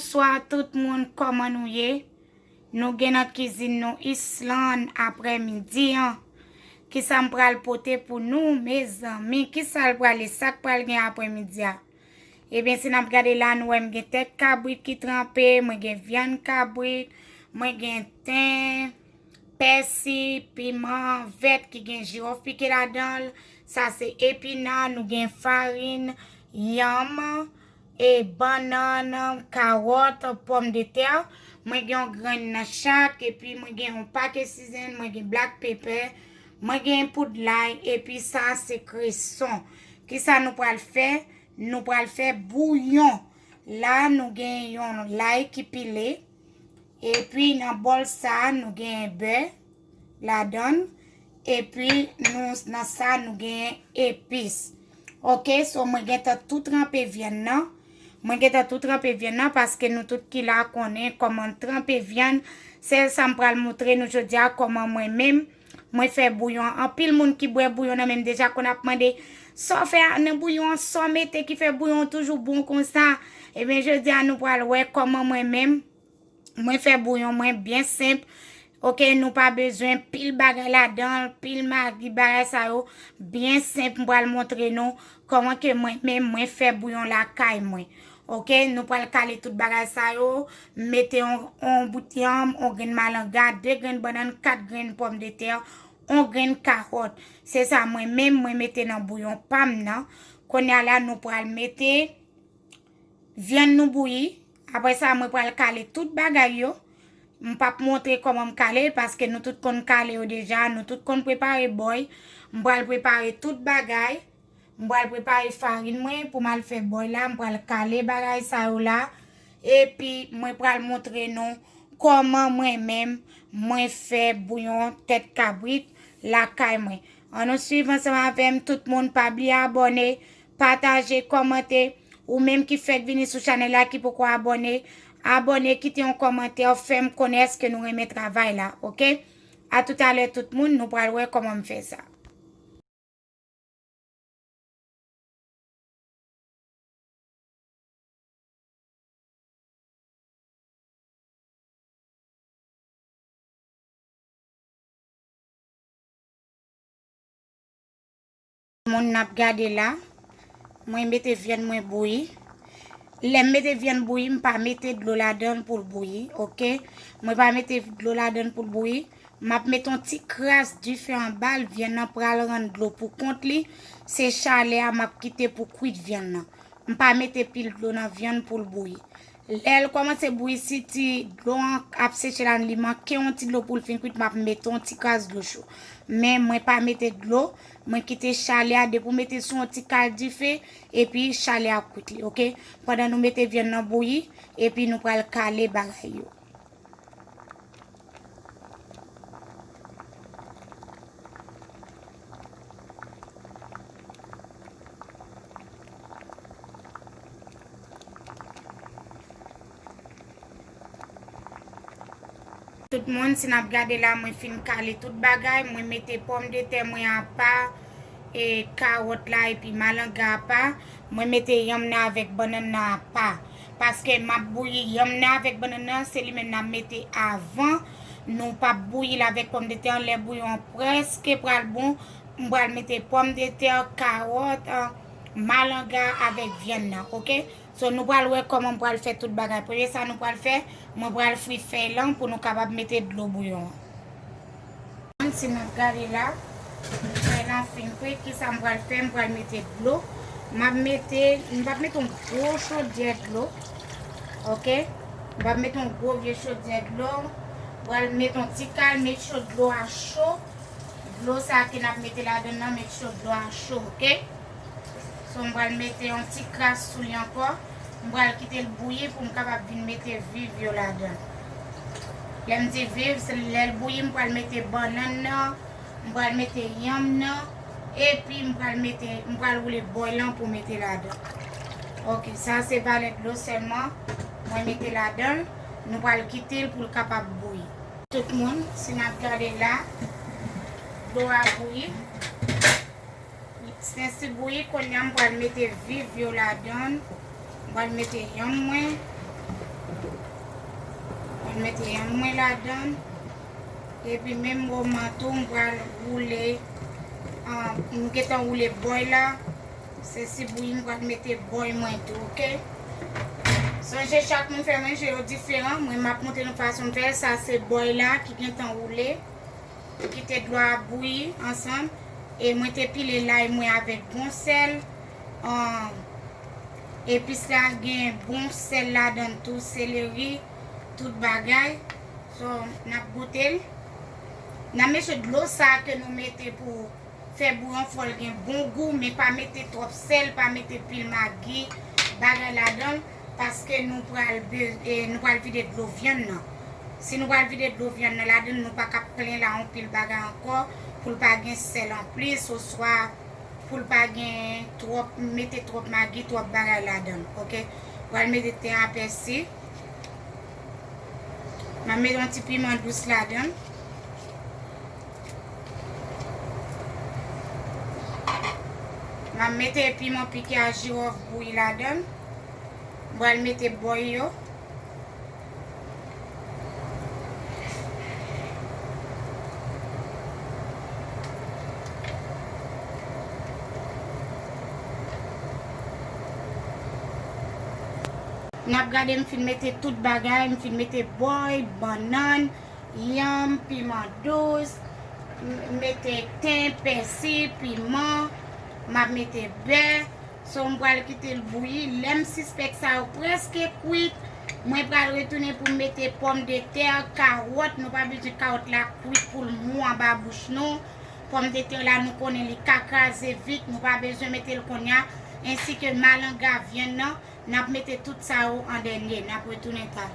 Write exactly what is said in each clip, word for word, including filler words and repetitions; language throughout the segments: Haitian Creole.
Bonswa tout moun, kòman nou ye? Nou gen nan kizin nou Islan aprèmidi an. Kisa m pral pote pou nou, mezanmi? Kisa l pral ye? Sa k pral gen aprèmidi a? Ebyen, si n ap gade la, nou wè m gen tèt kabrit ki tranpe, mwen gen vyann kabrit, mwen gen ten, pèsi, piman vèt ki gen jiwòf pike ladan l. Sa se epina, nou gen farin, yanm, e bannann, kawòt, pòmdetè. Mwen gen yon grenn nan chak, epi mwen gen yon pake sizen, mwen gen black pepper, mwen gen poud lay, epi sa se kreson. Kisa nou pral fè? Nou pral fè bouyon. La, nou gen yon lay ki pile. Epi, nan bòl sa, nou gen bè ladan l. Epi, nou, nan sa, nou gen epis. Oke, so mwen gentan tou tranpe vyann nan. Mwen gentan tou tranpe vyann nan paske nou tout ki la konnen kòman m tranpe vyann. Sèl sa m pral montre nou jodi a, kòman mwen menm, mwen fè bouyon. Anpil moun ki bwè bouyon nan, men m deja konn ap mande, "Sa w fè a nan bouyon an, sa w mete ki fè bouyon an toujou bon konsa?" Ebyen, jodi a, nou pral wè kòman mwen menm, mwen fè bouyon mwen byen senp. Oke, nou pa bezwen pil bagay ladan l, pil magi, bagay sa yo. Byen senp, m pral montre nou kòman ke mwen menm, mwen fè bouyon lakay mwen. Oke, nou pral kale tout bagay sa yo. M mete yon, yon bout yanm, yon grenn malanga, de grenn bannann, kat grenn pòmdetè, yon grenn kawòt. Se sa mwen menm, mwen mete nan bouyon pa m nan. Kounye a la, nou pral mete vyann nou bouyi. Apre sa, mwen pral kale tout bagay yo. M p ap montre kòman m kale l, paske nou tout konn kale yo deja, nou tout konn prepare bòy. M pral prepare tout bagay. M pral prepare farin mwen pou m al fè bòy la. M pral kale bagay sa yo la. Epi, mwen pral montre nou kòman mwen menm, mwen fè bouyon tèt kabrit lakay mwen. Ann nou swiv ansanm avè m, tout moun pa bliye abòne, pataje, kòmante. Ou menm ki fèk vini sou chanèl la, ki poko abòne, abòne, kite yon kòmantè, fè m konnen èske nou renmen travay la, oke? A toutalè tout moun, nou pral wè kòman m fè sa. Moun n ap gade la, mwen mete vyann mwen bouyi. Lè m mete vyann bouyi, m pa mete dlo ladan l pou l bouyi, oke? Mwen pa mete dlo ladan l pou l bouyi. M ap mete yon ti kras dife anba l, vyann nan pral rann dlo pou kont li. Se chalè a m ap kite pou kwit vyann nan. M pa mete pil dlo nan vyann pou l bouyi. Lè l kòmanse bouyi, si ti dlo an ap seche la, li manke yon ti dlo pou l fin kwit, m ap mete yon ti kras dlo cho. Men mwen pa mete dlo, mwen kite chalè a, depi w mete sou yon ti kal dife, epi chalè a ap kwit li, oke? Pandan nou mete vyann nan bouyi, epi nou pral kale bagay yo. Tout moun, si n ap gade la, mwen fin kale tout bagay. Mwen mete pòmdetè mwen apa, e kawòt la, epi malanga apa. Mwen mete yanm nan avèk bannann nan apa. Paske m ap bouyi yanm nan avèk bannann nan, se li menm n ap mete avan. Nou p ap bouyi l avèk pòmdetè an. Lè bouyon an prèske pral bon, m pral mete pòmdetè, kawòt, an, malanga avèk vyann nan, oke? So, nou pral wè kòman m pral fè tout bagay. Premye sa nou pral fè, mwen pral fri fèy lan pou nou kapab mete dlo bouyon an. Si n ap gade la, fèy lan fin kwit, kisa m pral fè? M pral mete dlo. M ap mete, m p ap mete yon gwo chodyè dlo. Oke? M p ap mete yon gwo vye chodyè dlo. M pral mete yon ti kal, make sure dlo a cho. Dlo sa ke n ap mete ladan nan, make sure dlo a cho, oke? So, m pral mete yon ti kras sou li ankò. M pral kite l bouyi pou m kapab vin mete viv yo ladan. Lè m di viv, se lè l bouyi, m pral mete bannann nan, m pral mete yanm nan, epi m pral mete, m pral woule bòy lan pou mete ladan. Oke, sa se valè dlo sèlman mwen mete ladan l. Nou pral kite l pou l kapab bouyi. Tout moun, si n ap gade la, dlo a bouyi. Sensi bouyi, kounye a m pral mete viv yo ladan l. M pral mete yanm mwen. Mete yanm mwen ladan. Epi menm moman tou, m pral woule, ah, m gentan woule bòy la. Se si bouyi, m pral mete bòy mwen tou, oke? Sonje, chak moun fè manje yo diferan. Mwen, m ap montre nou fason m fè. Sa se bòy la ki gentan woule. Kite dlo a bouyi ansanm. E mwen te pile lay mwen avèk bon sèl. Ahn, epis la gen bon sèl ladan l tou, seleri, tout bagay. So, n ap goute l. N ap mete dlo sa ke nou mete pou fè bouyon, fò l gen bon gou, men pa mete twòp sèl, pa mete pil magi, bagay ladan l, paske nou pral be-, e, nou pral vide dlo vyann nan. Si nou pral vide dlo vyann nan ladan l, nou pa ka plen la yon pil bagay ankò pou l pa gen sèl anplis, oswa pou l pa gen twòp, mete twòp magi, twòp bagay ladan l, oke? Pral mete ten a pèsi. M ap mete yon ti piman dous ladan l. M ap mete piman pike a jiwòf bouyi ladan l. M pral mete bòy yo. N ap gade, m fin mete tout bagay, m fin mete bòy, bannann, yanm, piman dous, m-, mete ten, pèsi, piman, m ap mete bè. So, m pral kite l bouyi. Lè m sispèk sa yo prèske kwit, mwen pral retounen pou m mete pòmdetè, kawòt. Nou pa bezwen kawòt la kwit pou l mou anba bouch nou. Pòmdetè la, nou konnen li ka kraze vit. Nou pa bezwen mete l kounye a. Ensi ke malanga vyann nan. N ap mete tout sa yo an dènye, n ap retounen talè.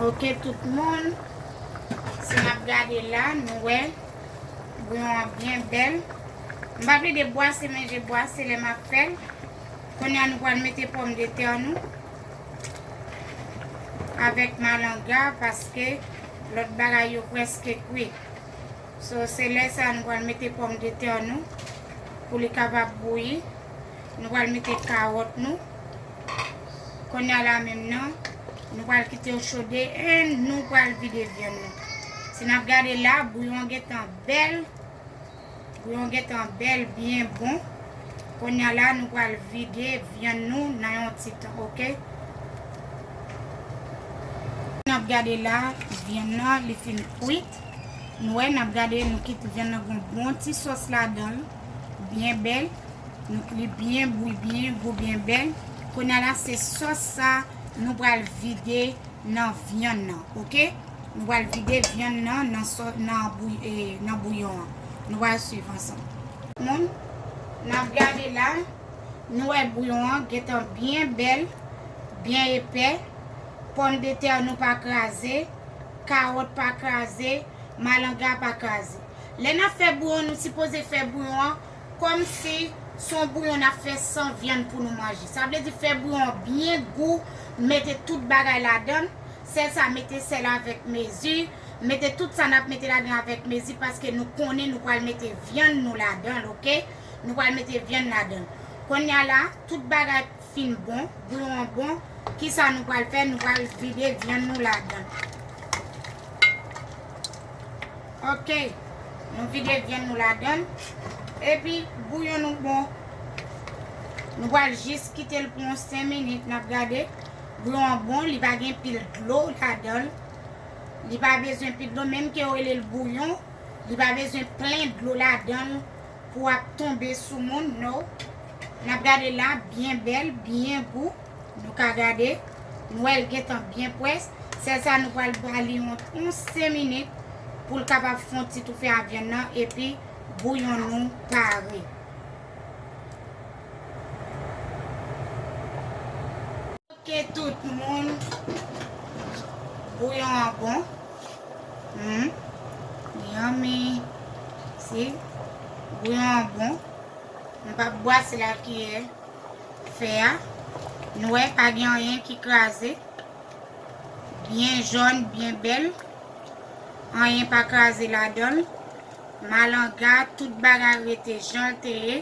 Oke, tout moun. Si n ap gade la, nou wè bouyon an byen bèl. M pa plede bwase, men je bwase lè m ap fè l. Kounye a, nou pral mete pòmdetè nou avèk malanga, paske lòt bagay yo prèske kwit. So, se lè sa a nou pral mete pòmdetè nou pou li kapab bouyi. Nou pral mete kawòt nou. Kounye a la menm nan, nou pral kite yo chode e nou pral vide vyann nou. Si n ap gade la, bouyon an gentan bèl. Bouyon an gentan bèl, byen bon. Kounye a la, nou pral vide vyann nou nan yon ti tan, oke? N ap gade la, vyann nan, li fin kwit. Nou wè, n ap gade, nou kite vyann nan gon bon ti sòs ladan l. Byen bèl. Nou, li byen bouyi, byen gou, byen bèl. Kounye a la, se sòs sa, nou pral vide nan vyann nan, oke? Nou pral vide vyann nan nan sò-, nan bouy-, e, nan bouyon an. Nou pral swiv ansanm. Moun, n ap gade la, nou wè bouyon an gentan byen bèl, byen epè. Pòmdetè nou pa kraze, kawòt pa kraze, malanga pa kraze. Lè n ap fè bouyon, nou sipoze fè bouyon an kòmsi se yon bouyon n ap fè san vyann pou nou manje. Sa vle di fè bouyon an byen gou, mete tout bagay ladan l. Sèl sa, mete sèl avèk mezi. Mete tout sa n ap mete ladan avèk mezi, paske nou konnen nou pral mete vyann nou ladan l, oke? Nou pral mete vyann ladan l. Kounye a la, tout bagay fin bon, bouyon an bon. Kisa nou pral fè? Nou pral vide vyann nou ladan l. Oke. Nou vide vyann nou ladan l. Epi, bouyon nou bon. Nou pral jis kite l pou yon senk minit. N ap gade. Bouyon an bon, li pa gen pil dlo ladan l. Li pa bezwen pil dlo, menm ke yo rele l bouyon, li pa bezwen plen dlo ladan l pou ap tonbe sou moun, no. N ap gade la, byen bèl, byen gou. Nou ka gade, nou wè l gentan byen près. Sèl sa, nou pral ba li yon, yon senk minit pou l kapab fon ti toufe a vyann nan, epi bouyon nou pare. Oke, tout moun, bouyon an bon. Hmm. Yummy. Si, bouyon an bon. M p ap bwase lakiyè fè a. Nou wè, pa gen anyen ki kraze. Byen jòn, byen bèl. Anyen pa kraze ladan l. Malanga, tout bagay rete jan l te ye.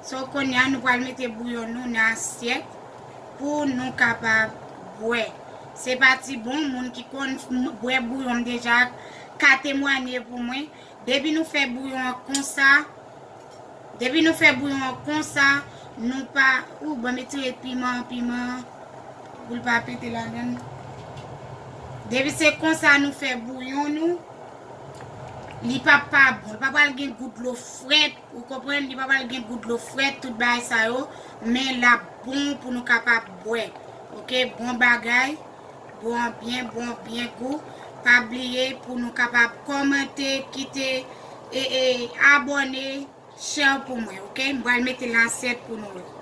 So, kounye a, nou pral mete bouyon nou nan asyèt pou nou kapab bwè. Se pa ti bon, moun ki konn bwè bouyon m deja ka temwanye pou mwen. Depi nou fè bouyon an konsa, depi nou fè bouyon an konsa, nou pa, ou ban m retire piman, piman pou l pa pete ladann. Depi se konsa nou fè bouyon nou, li pa pa bon, li pa pral gen gou dlo frèt, ou konprann, li pa pral gen gou dlo frèt, tout bagay sa yo, men l ap bon pou nou kapab bwè. Oke, bon bagay, bon byen, bon byen gou. Pa bliye pou nou kapab kòmante, kite e, e abòne, share pou mwen, oke? M pral mete l nan asyèt pou nou wè.